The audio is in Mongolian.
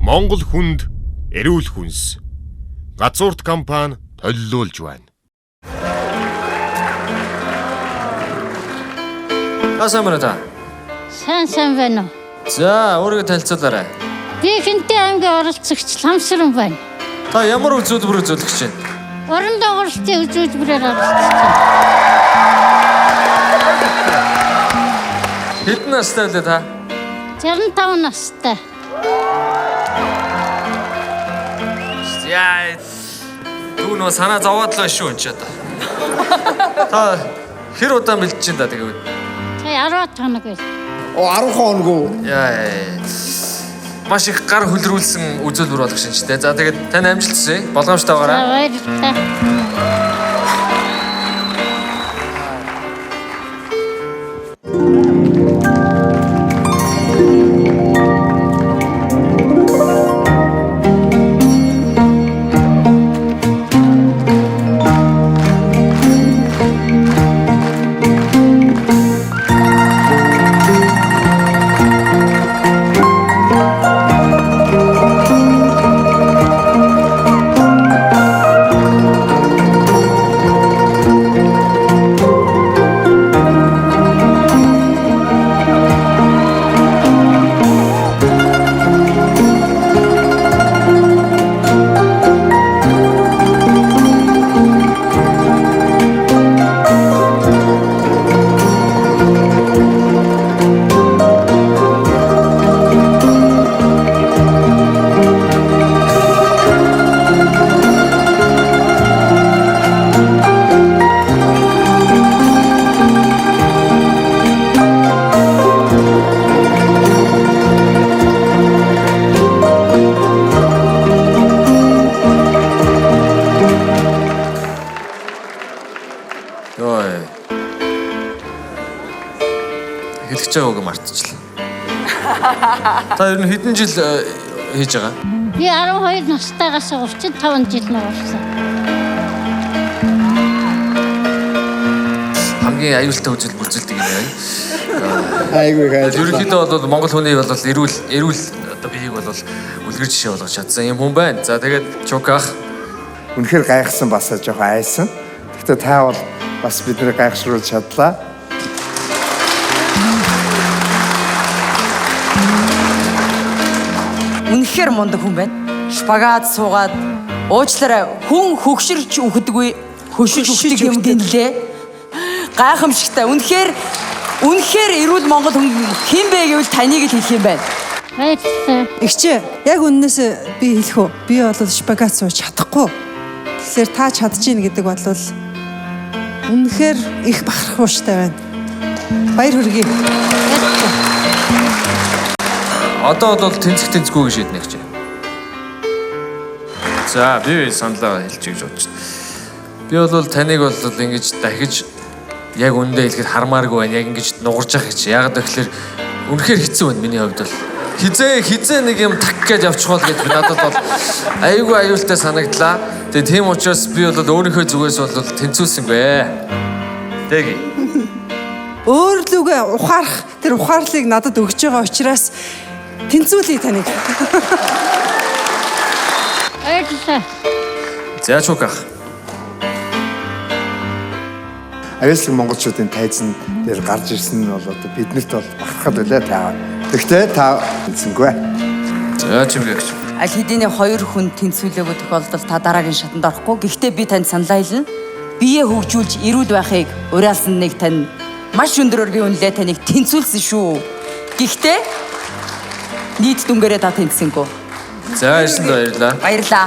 Монгол хүнд эрүүл хүнс. Газуурт компани толилуулж байна. Та сайн байна уу та? Сайн байна уу? За, өөрийгөө танилцуулаарай. Би Хэнтэй аймгийн оролцогч Ламсран байна. Та ямар үзүүлбэр үзүүлэх гэж байна? Орон доогуурлтын үзүүлбэрээр оролцож байна. Хэдэн настай вэ та? 65 настай. Яа. Дүү нөө санаа зовоод л байна шүү энэ ч одоо. Та хэр удаан бэлдэж чинь да тэгвэл? Сая 10 хоног байл. Оо 10 хоног уу? Яа. Маш их гар хөлрүүлсэн үзүүлбэр болох шинжтэй. За тэгээд тань амжилт хүсье. Болгоомжтой За байгаарай. баярлалаа. Йой. Хэлэх гэж байгаа үг мартчихлаа. Та ер нь хэдэн жил хийж байгаа? Би 12 настайгаас 35 жил нуурсан. Хамгийн аюултай үзүүлбэр үзүүлдэг юм байна. Айгүй их аюултай. Ерөнхийдөө бол Монгол хүний бол эрүүл одоо биеийг бол үлгэр жишээ болгож чадсан юм хүн байна. За тэгээд Чуках Үнэхээр гайхсан бас жоохон айсан. Гэхдээ та бол бас бидний гайхшруулж чадлаа. Үнэхээр мундаг хүн байна. Шпагат суугаад уучлаарай хүн хөгшөрч үхдэггүй хөшиж үхдэг юм гинлээ. Гайхамшигтай. Үнэхээр эрүүл Монгол хүн хэн бэ гэвэл таныг л хэлэх юм байна. Баярлалаа. Игчээ, яг үннээс би хэлэх үү? Би бол шпагат сууж чадахгүй. Тэгэхээр та чадчихээн гэдэг бол үнэхээр их бахархууштай байна. Баяр хүргэе. Одоо бол тэнцэх тэнцгүй гэж шийднэ гэж. За би саналаа хэлчих гэж бодож байна. Би бол таныг бол ингэж дахиж яг үндэ хэлэхэд хармааргүй байна. Яг ингэж нугарч явах гэж. Яг тэгэхээр үнэхээр хэцүү байна миний хувьд бол. Хизээ нэг юм так гэж явчих бол гэж би надад бол айгүй аюултай санагдлаа. Тэгээ тийм учраас би бол өөрийнхөө зүгээс бол тэнцүүлсэнгүй. Тэг. Өөрлөгөө ухаарах тэр ухаарлыг надад өгч байгаа учраас тэнцүүлье таныг. Баярлалаа. За Чуках. Аюулсаг монголчуудын тайзан дээр гарч ирсэн нь бол одоо биднэрт бол бахархал байлаа та. Гэхдээ та тэнцэнгүй. За чимгээгч. Аль хэдийн хоёр хүн тэнцвүүлээгүй тохиолдолд та дараагийн шатанд орохгүй. Гэхдээ би танд саналаа хэлнэ. Биеэ хөгжүүлж эрүүл байхыг уриалсан нэг тань маш өндөрөөр би үнэлээ таныг тэнцвүүлсэн шүү. Гэхдээ нийт дүнгээрээ та тэнцсэнгүй. За ирсэнд баярлалаа. Баярлалаа.